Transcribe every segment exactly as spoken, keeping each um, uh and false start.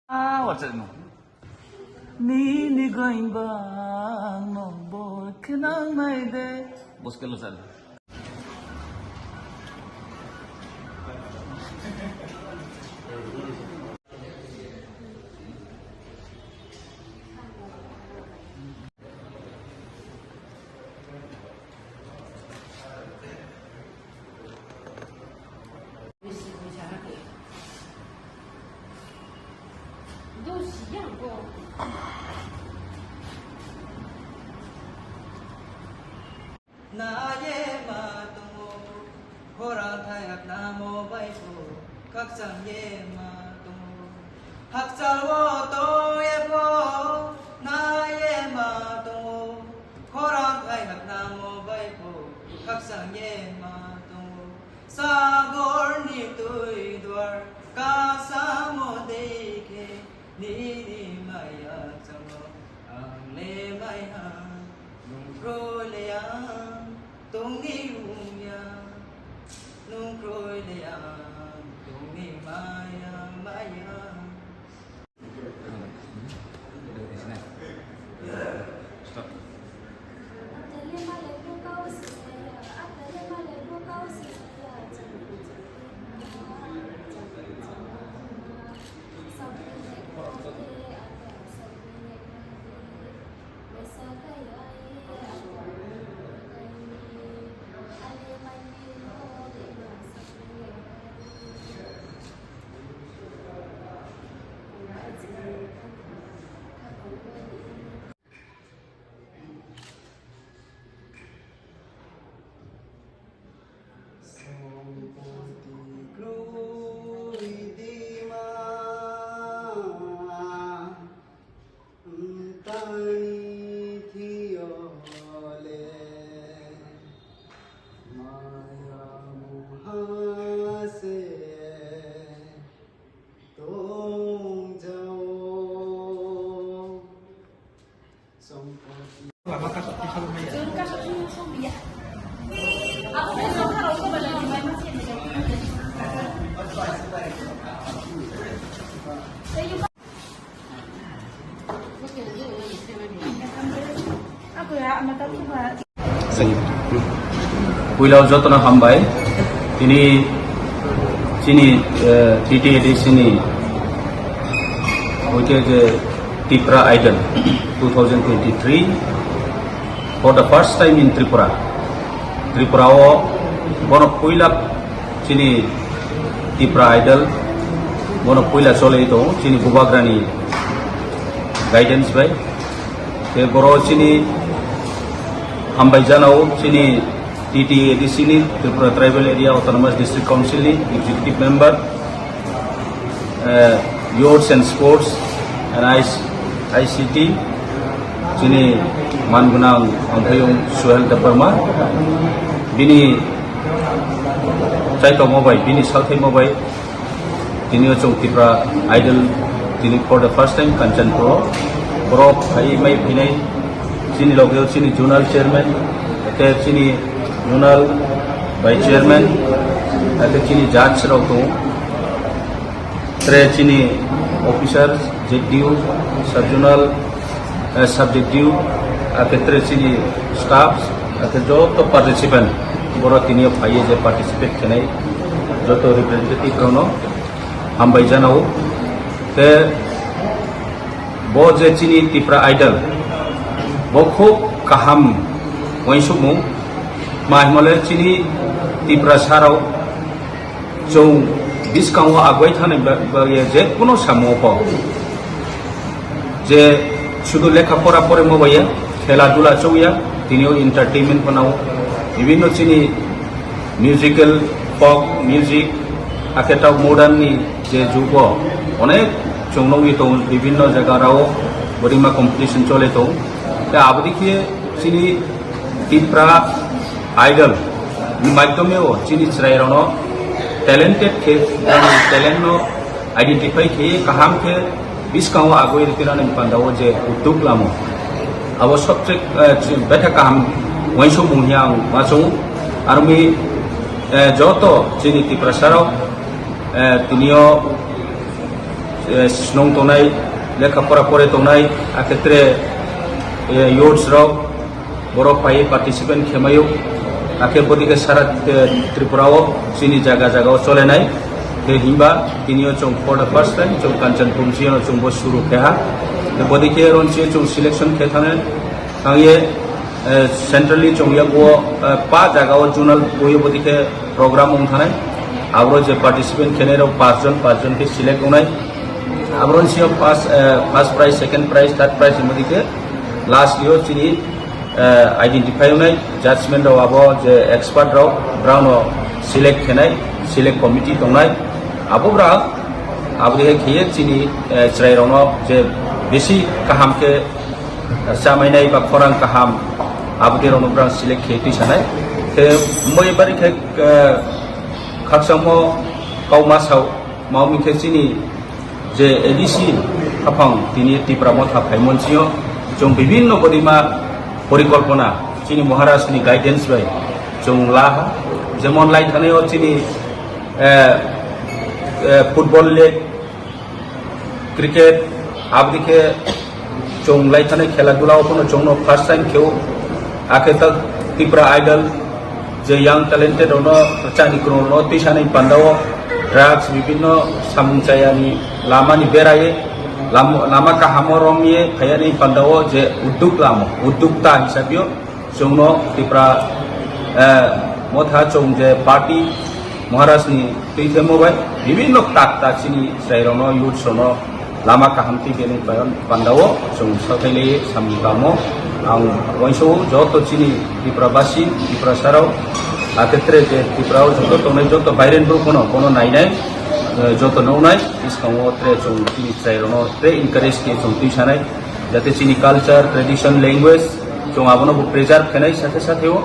Ah, what's it? Nini going bang no bo kenang mai de. Bos kelo sal. Na ye ma tongo, khorang thai hak namo bai bo, khakchang ye ma tongo. Hakchal o tong ye pho, na ye ma tongo, khorang thai hak namo bai bo, khakchang ye ma tongo. Sagor ni twi duar kasamo dei khe, nini maya chalo ang le maiha. Nung kroi le ang tongni wngya, nung kroi le ang tongni maya maya. Sompoti kroi dima, tani thiyole, maya muha se tongjao. Puila jotono hambai. Tini chini, eh, T T A D C ni hoite je Tipra Idol two thousand twenty-three for the first time in Tripura. Tripura o bono puila chini Tipra Idol bono puila choli tongo chini bubagrani guidance bai. Te boro chini hambai janao chini T T A D C ni, Tripura Tribal Area Autonomous District Council ni Executive Member, eh, Youths and Sports and I C T, chini mangunang angphayung Suhel Debbarma, bini chaitokma bai, bini salthaima bai, tini o chwng Tipra Idol, tini for the first time Kanchanpur o borok phai mai phinai, chini loge o chini zonal chairman, ate chini zonal vice chairman, ate chini judge rok tongo, tre chini officer, Z D O, sub zonal, eh, subject due, akhe tre chini staffs, akhe joto participant, borok tini o phaiye je participate khenai, joto representative rokno hambai janao. Te bo je chini Tipra Idol, bo khub kaham uansukmung, ma himale chini Tiprasa rok chwng bwskango agoi thani ba-, bagwi je kuno samung pho je sudu lekha pora porimo bai ya, khela dula chongya, tini o entertainment phanao, bibhinno chini musical, folk music, akhe ta modern ni je jugo onek chwng nugwi tongo, bibhinno jaga rao borima competition chole tongo. Te aboni khe chini Tipra Idol ni maidhyome o chini chwrairokno talented khe, talent no identify khe kaham khe Biskango agoi ritinani pandao je udduk lamo, abo sobse, eh, betha kaham uaingsukmung hiya ang uansukgo. Aroni, eh, joto chini Tiprasarok, eh, tinio, eh, snong tongnai, lekha pora pore tongnai, akhetre, eh, youths rok, borok phaiwi participant khemaio, akhe bodike sara, eh, Tripura o chini jaga jaga o cholenai. Tei hinba tinio chwng for the first time chwng Kanchanpur siyano chwng bo suru kheha. Tei bodike ron sio chwng selection khe thangwi thangye, eh, centrally chwng yago, eh, pa jaga o zonal boyo bodike program wng thanai. Abro je participant khenai rok pas jon pas jon khe select wngnai. Abro sio first, eh, first prize, second prize, third prize hinba dike last yo chini eh, identify wngnai judgment rok abo je expert rok brao no select khenai, select committee tongnai, abo bra abri hai kheye chini, eh, chwrai rok no je bisi kaham khe, eh, chamainai ba khorang kaham abri rok no brao select khe twi sanai. Khe moi bari khe, eh, khakchangmo kau ma sao, ma wngkhe chini je A D C haphang tini Tipra Motha phaimon sio chwng bibhinno bodima porikolpona chini Maharaj ni guidance bai chwng laha, jemon lai thanai o chini, eh, eh, football league, cricket, abdikhe chwng lai thanai khela dula o phano chwngno first time kheo, akhe ta Tipra Idol je young talented rokno, rwchapni kwrwng rokno twisanai pandao drugs bibhinno samung chayani lamani beraye lam-, lama kahamo romye phayani pandao je udduk lamo, uddukta hisabio chwngno Tipra, eh, Motha chwng je party Maharaj ni twi themo bai bibhinno tak tak chini chwrai rokno, youths rokno lama kaham twi khe nai pandao chwng sathai lai samung tamo. Ang uansukgo joto chini Tripura basi, Tripura sarao, akhetre je Tripura o joto tongnai joto bairen bru kono kono nainai, eh, joto nuknai, bwskango tre chwng chini chwrai rokno tre encourage khe chwng twi sanai, jate chini culture, tradition, language chwng abono bo preserve khenai sathe sathe o.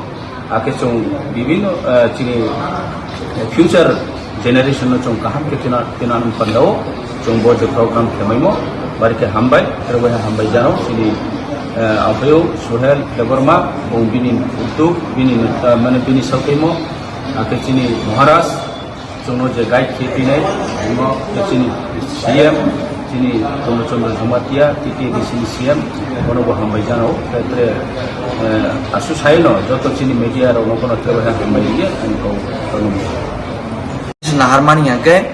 Akhe chwng bibhinno, eh, chini future generation no chwng kaham khe tuna, tuna nang pandao chwng bo je program khemaimo bari khe hambai, tere bai hambai jano chini, eh, aphayung Suhel Debbarma, bo bini udduk, bini, eh, mane bini sauthaimo, akhe chini Maharaj, chwngno je guide khe twinai, omo khe chini C M, chini Purno Chandra Jamatia, T T A D C ni C M, bono bo hambai jano, khe tere, eh, asu saino joto chini media rokno bono tere hambai liya, ani kok, kok. Naharmani hwnkhe,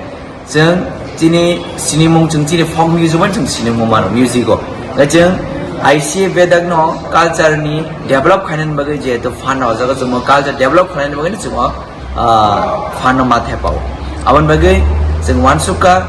chwng chini sinimung, chwng chini folk music bai chwng sinimung mano, music o. Hwnkhe chwng I C A Bedak no culture ni develop khainani bagwi, jehetu fund o jaga chwngno culture develop khainani bagwi no chwngno ah, fund no ma thepao. Aboni bagwi chwng uansukha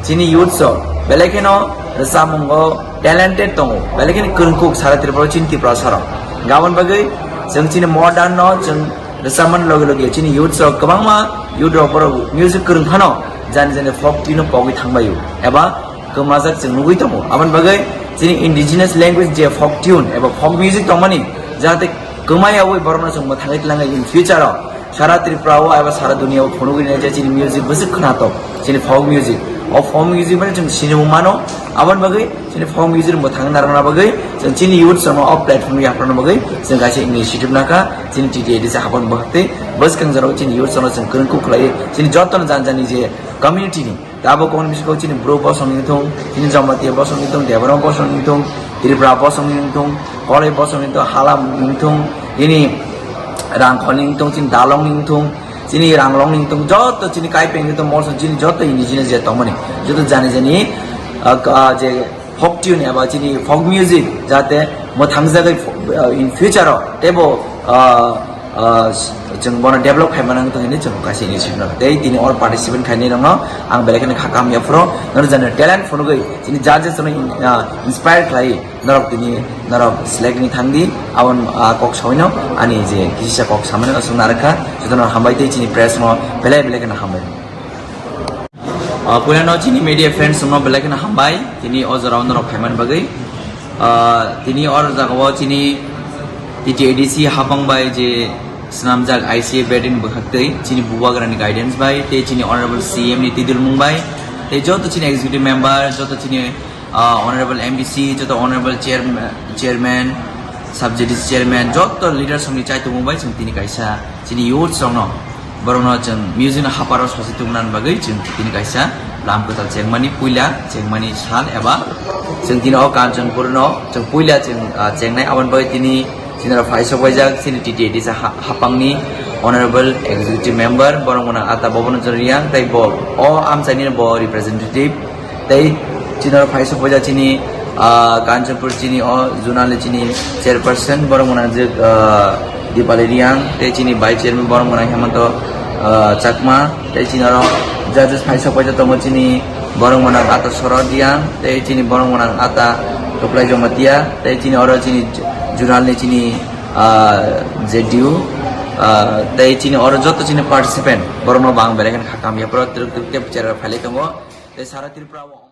chini youths rok belai kheno rwchapmungo talented tongo, belai kheno kwrwngkuk sara Tripura o chini Tiprasa rok. Aboni bagwi chwng chini modern no chwng rwchapmani loge loge chini youths rok kwbangma youth rok borok music kwrwng phano jani jani folk tune no pogwi thangbaio eba kwmajak chwng nugwi tongo. Aboni bagwi chini indigenous language je folk tune eba folk music tongmani jahate kwmai yaui borokno chwng mwthangwi twlangwi in future o sara Tripura o eba sara dunia o phunugwi rinai je chini music bwswk khwnatok, chini folk music. O folk music bai chwng sinimung mano, aboni bagwi chini folk music mwthangwi narwkna bagwi chwng chini youth chwngno o platform yapharna bagwi chwng kaisa initiative nakha chini T T A D C hapon bwkhaktwi bwskang jorao chini youth chwngno chwng kwrwngkuk khlaiwi chini jotono jani jani je community ni. Tabuk kok ni bisingo chini bru bosong ni thung, chini Jamatia bosong ni thung, Debbarma bosong ni thung, Tripura bosong ni thung, Koloi bosong ni thung, Halam ni thung, chini Rangkhol ni thung, chini Dalong ni thung, chini Ranglong ni thung, joto chini Kaipeng ni thung, Molsong chini joto indigenous je tongmani, joto jani jani, ah, ka-, je folk tune eba chini folk music jate mwthangjagwi fo-, ah, in future o teibo, ah, ah, chwng bono develop khaimani wngwi tongwi chwng kaisa initiative no. Tei tini or participant khainai rokno ang belai kheno kha kaham yaphuru, nono jani talent phunugwi chini judges no in-, ah, inspire khlai norok tini norok select ni thangdi, aboni, ah, kok sawino ani je kisa kok samani aswk narwkha, jotono hambai tei chini press no belai belai kheno hambai. Ah, puilano chini media friends rokno belai kheno hambai, tini o jorao norok phaimani bagwi. Ah, tini o jagao chini T T A D C hapang bai je swnamjak I C A Bedak ni bwkhaktwi chini Bubagrani guidance bai tei chini Honorable C M ni tidulmung bai tei joto chini executive member, joto chini Ah, honorable M D C, joto honorable chairman, chairman, sub J D C chairman, joto leaders rokni chaitumung bai chwng tini kaisa chini youths rokno, borokno chwng music no haparo sosi tongna bagwi chwng tini kaisa lam kwtal chengmani puila chengmani sal eba chwng tini o Kanchanpur no chwng puila chwng, ah, chengnai aboni bagwi tini chini oro phai sok paijak chini T T A D C ha-, hapangni honorable executive member borok mwnang Ata Bobon Riang tei bo o amchaini bo representative. Tei chini oro phai sok paijak chini, ah, Kanchanpur chini o zonal ni chini chairperson borok mwnang je, ah, Dipali Riang, tei chini vice chairman borok mwnang Hemanto, ah, Chakma, tei chini oro judges phai sok paijak tongo chini borok mwnang Ata Sorod Riang, tei chini borok mwnang Ata Tuklai Jamatia, tei chini oro chini zonal ni chini, ah, J D U, ah, tei chini oro joto chini participant borokno bo ang belai kheno kha kamya phuru twrwk twrwk khe chair o phailai tongo. Tei sara Tripura o